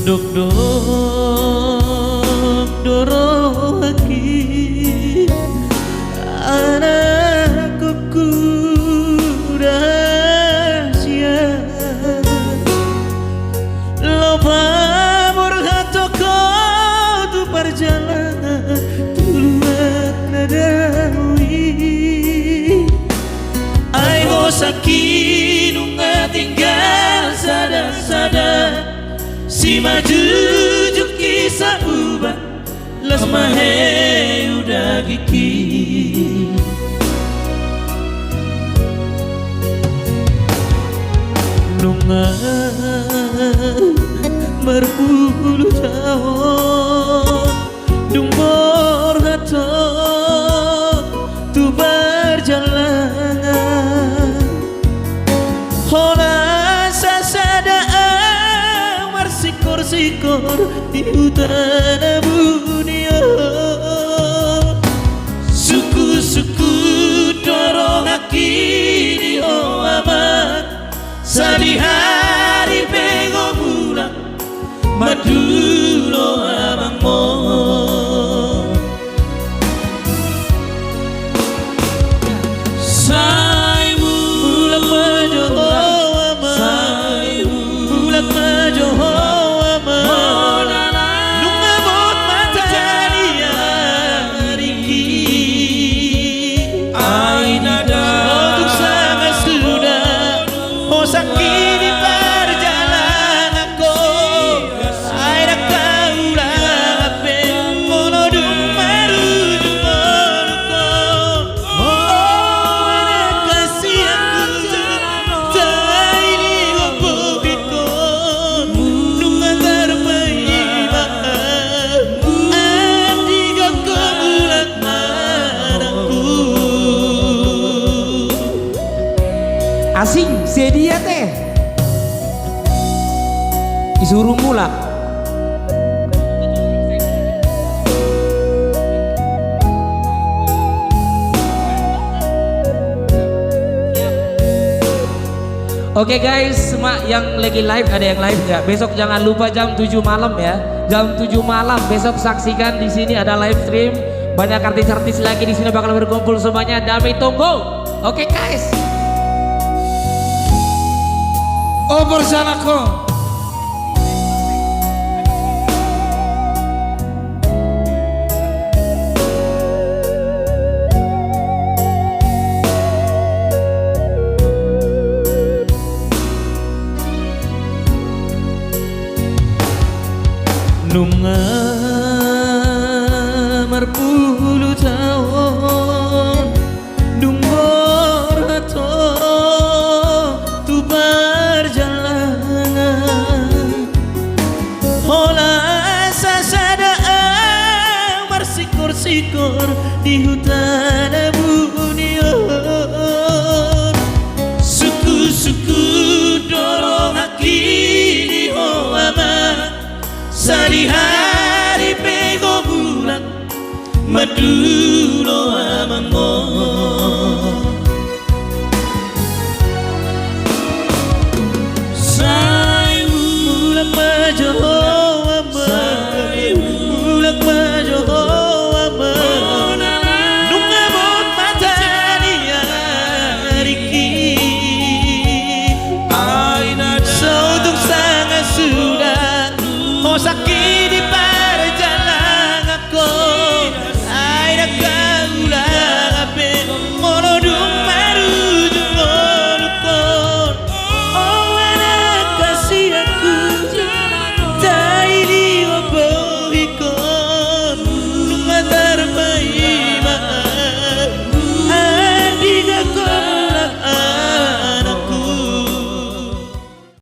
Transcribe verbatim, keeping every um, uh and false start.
Dokdok do rohangki, anakkongku na sian. Lopa borhat ho tu parjalanan, tu luat na dao i. Ai hosangki nunga tinggal sada-sada, simanjujung i sauban, las ma hehe dagingki. Nunga marpulu taon dung borhat ho tu parjalanan, holan sasada ahu marsingkorsingkor di huta na buni on. Sungkunsungkun do rohangki di ho amang, sadihari pe ho mulak mandulo amangmu. Sai mulak ma jo ho amang, sai mulak ma jo ho amang. Nunga bot mata ni ari i. Ai na dao, tung sanga suda hosangki di parjalananku. Ai ndang taulang hape molo dung marujung ngolungku. O anak hasianku, tahi ni ho bohingku, nunga tarpaima andigan ho mulak manangku. Asing, sedia te. Disuruh mulak. Oke guys, semua yang lagi live, ada yang live nggak? Besok jangan lupa jam tujuh malam ya. Jam tujuh malam besok saksikan di sini ada live stream. Banyak artis-artis lagi di sini bakal berkumpul semuanya. Dame tonggo. Oke guys. O parjalananku. Nunga marpulu taon dung borhat ho tu parjalanan, holan sasada ahu marsingkorsingkor di huta na buni on. Sungkunsungkun do rohangki di ho amang, sadihari pe ho mulak mandulo amangmu. Sai mulak ma jo ho amang, sai mulak ma jo ho amang. Nunga bot mata ni ari i. Ai na dao, so tung sanga suda hosangki di pa